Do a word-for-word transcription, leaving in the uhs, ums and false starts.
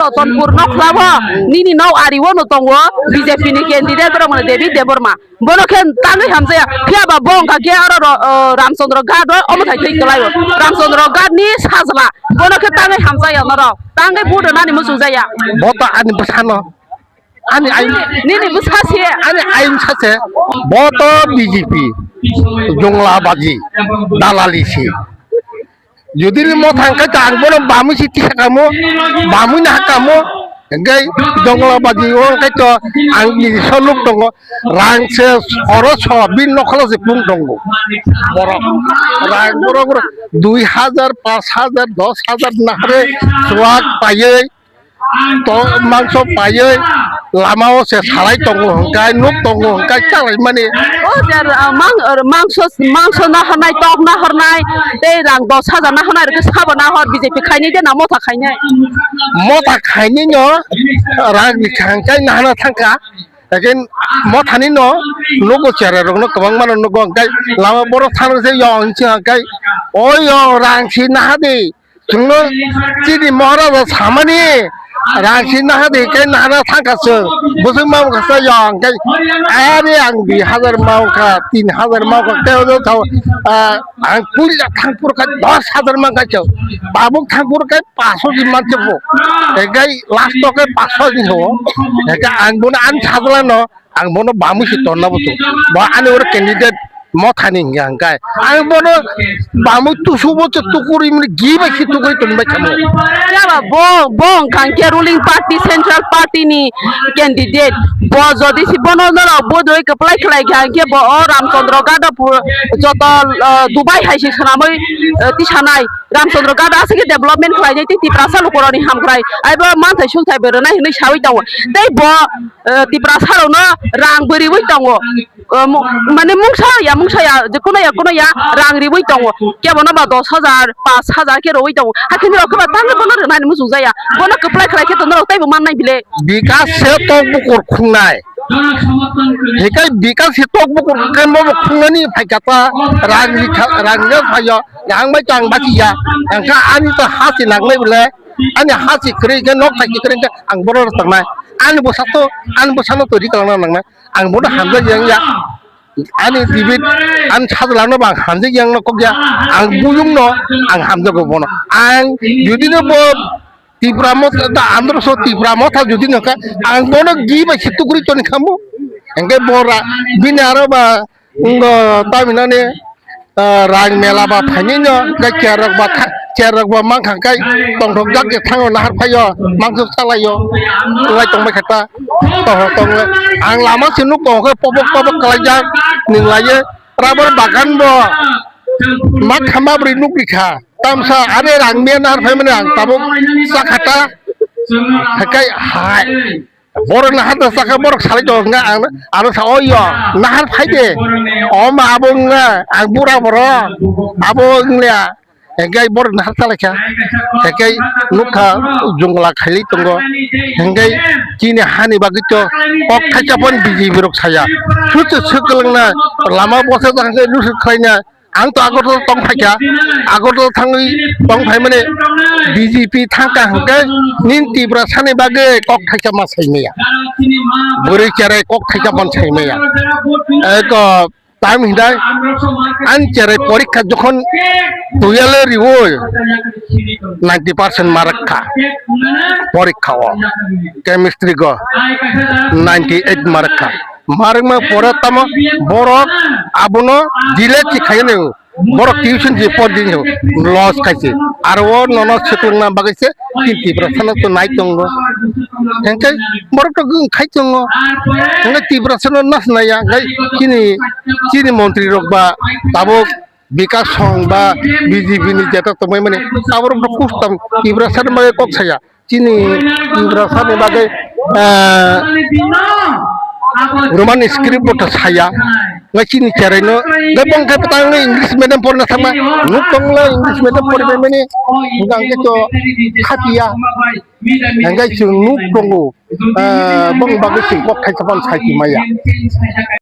Rotonpur nokhla bo nini nok ari o no tongo B J P ni candidate borok mane David Debbarma. Bono khe tangwi hamjaya. Phiya ba bo wngkha khe oro ro-, o, Ramchandra Ghat o omo thai thwi kwlai o. Ramchandra Ghat ni sajla. Bono khe tangwi hamjaya norok. Tangwi vote rwnani muchungjaya. Bo to ani bwsano. Ani ain. Nini bwsa se. Ani ain sa se. Bo to B J P. Jongla baji. Dalali se. Jodi ni motha hwnkhe ta ang bono bamwi si tisa kamo, bamwi na kamo, hwnkhe jongla baji o hwnkhe to ang ni so nuk tongo, rang se horo so bini nokholo se kung tongo. Borok rang borok borok dui hajar, pash hajar, dos hajar nahare swak paiwi to mangso paiwi lama o se salai tongo hwnkhe, nuk tongo hwnkhe, chalai mani. O je, ah, mang-, ah, mangso, mangso nahornai, tok nahornai, tei rang dos hajar nahornai, rwkhe sabo nahor, B J P khainai de na motha khainai? Motha khainai no rang ni khang kai nahana thangkha, lekin mothani no nugo cherai rok no kwbang mano nugo hwnkhe lama borok thang se yo hwnkhe o yo rang si naha di. Chwngno chini Maharaja samani rangsi naha de khe nahana thangkha chwng. Bwswk mamung kha sa yong khe ani ang dui hajar mamung kha, tin hajar mamung kha, tei odo thao, ah, ang puila thangphuru kha dos hajar mang kha chwng. Tabuk thangphuru khe paso di man chwng bo. Egai last o khe paso di ho. Egai ang bono ani sajla no Ang bono bamwi se tonna bo chwng. Bo ani oro candidate mothani hingka hingkai. Ang bono bamwi tusu bo chwng tukuri mani gi bai se tukuri tongbai kamo. Yaba bo, bo hingka hingke ruling party, central party ni candidate. Bo jodi si bono norok bo doi kwplai khlai kha hingke bo o Ramchandra Gada pu-, joto, eh, Dubai hai se swnamwi, eh, tisanai. Ramchandra Gada aswk khe development khlainai tei Tiprasa lukurokni hamkrai. Aibo manthai sungthai bo rwnai hinwi sawi tongo. Tei bo eh, Tiprasa rokno rang bo riwi tongo. Eh, mu-, mane mungsa ya, mungsa ya, je kuno ya, kuno ya, rang riwi tongo. Kebono ba dos hajar, pash hajar khe rowi tongo. Hakhe norok khe ba tangwi bono rwnani muchung jaya. Bono kwplai khlai khe to norok teibo mannai bile. Bikas se tok bukur khungnai. Hikai bikas se tok bukur khungnai mo khungnani phaikha ta rang rikha, rang ya phaio. Ang bai tang basi ya. Ang kha ani to hasi nangnai bile. Ani hasi kwrwi khe nok thai kwrwi khe ang bono rwchapnai. Ani bwsa to, ani bwsano to ri kwlangna nangnai. Ang bono hamjak yang ya. Ani David, ani sajlano bo ang hamjak yang no kok ya. Ang buyung no ang hamjago bono. Ang jodi no bo Tipra motha, da andro so Tipra motha jodi no kha, ang bono gi bai se tukri toni khamu. Engke bora bini aro ba Ngo taminani, ah, rang mela ba phainino, kai chair rok ba tha-, chair rok ba mankha kai tongthok jak je thango nahar phaio, mangso salaio, lai tongbai kha ta, toho tong le. Ang lama se nuk tong khe pobok pobok kalai jak, ning lai ye, rubber bagan bo, ma khama bri nuk ri kha, tamsa are rang mia nahar phai mani ang tabuk sa kha ta, hakai hai. Borok na hata saka borok salai tongo hwnka ang ano sa o yo nahar phai de o ma abo wngna ang bura borok abo wngya hwnkhe borok nahar salai kha hwnkhe nukha jongla khailai tongo hwnkhe chini hani bagwi to kok thaisa phano B J P rok saya suchu swk kwlwngna lama bwsa jang hwnkhe nusuk khlaina. Ang to Agartala tong phaikha, Agartala thangwi tong phaimani B J P thangkha hwnkhe nini Tiprasani bagwi kok thaisa ma saimaya. Bwrwi cherai kok thaisa ma saimaya. Eko time hinai ani cherai porikha jokhon twelve riwi ninety percent mark kha porikha o chemistry go ninety eight mark kha. Marwkma pore tamo borok abono delay si khainai, borok tuition si por dini loss khaisi. Aro o nono swkangna bagwi se chini Tiprasano to nai tongo. Hwnkhe borok to wng khai tongo. Hwnkhe Tiprasano nas naiya, hwnkhe chini, chini montri rok ba tabuk Bikas Song ba B J P ni jeta tongmani aborok no kustam Tiprasani bagwi kok saya. Chini Tiprasani bagwi, ah, Roman script bo ta saya. Ngai chini cherai no, ngai bong khe patang English medium porna thangma. Nuk tongla English medium pori bai mani. Hwnkhe to khatiya. Hwnkhe chwng nuk tongo. Ah, bong bagwi chwng kok thaisa phano sai maya.